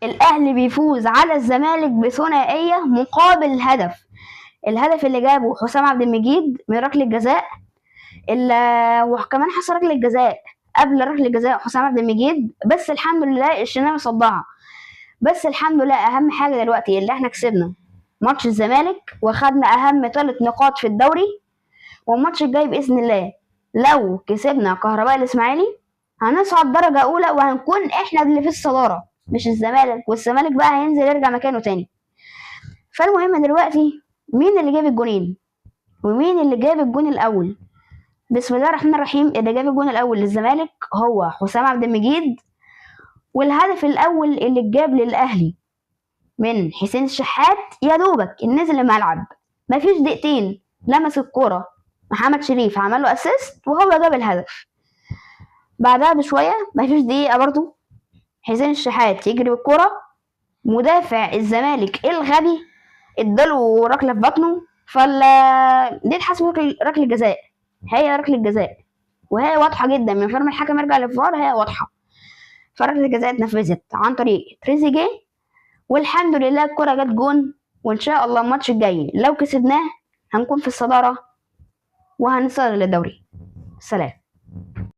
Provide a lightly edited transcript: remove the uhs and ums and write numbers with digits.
الاهلي بيفوز على الزمالك بثنائيه مقابل هدف. الهدف اللي جابه حسام عبد المجيد من ركلة جزاء، وكمان حصل ركلة جزاء قبل ركلة جزاء حسام عبد المجيد، بس الحمد لله الشناوي صدها. بس الحمد لله اهم حاجة دلوقتي اللي احنا كسبنا ماتش الزمالك وخدنا اهم 3 نقاط في الدوري، والماتش الجاي باذن الله لو كسبنا كهرباء الاسماعيلي هنصعد درجه اولى، وهنكون احنا اللي في الصدارة مش الزمالك، والزمالك بقى هينزل يرجع مكانه تاني. فالمهم دلوقتي مين اللي جاب الجونين ومين اللي جاب الجون الاول؟ بسم الله الرحمن الرحيم، اللي جاب الجون الاول للزمالك هو حسام عبد المجيد، والهدف الاول اللي اتجاب للاهلي من حسين الشحات يا دوبك نزل الملعب مفيش دقيقتين لمس الكورة، محمد شريف عمل له assist وهو جاب الهدف. بعدها بشوية مفيش دقيقة برضو حسين الشحات يجري بالكورة، مدافع الزمالك الغبي اداله ركلة في بطنه، فال دي اتحسبت ركلة جزاء، هي ركلة جزاء وهي واضحة جدا من غير ما الحكم يرجع للفار، هي واضحة. فركله الجزاء اتنفذت عن طريق تريزيجيه، والحمد لله الكره جت جون. وان شاء الله الماتش الجاي لو كسبناه هنكون في الصدارة وهنصل للدوري. سلام.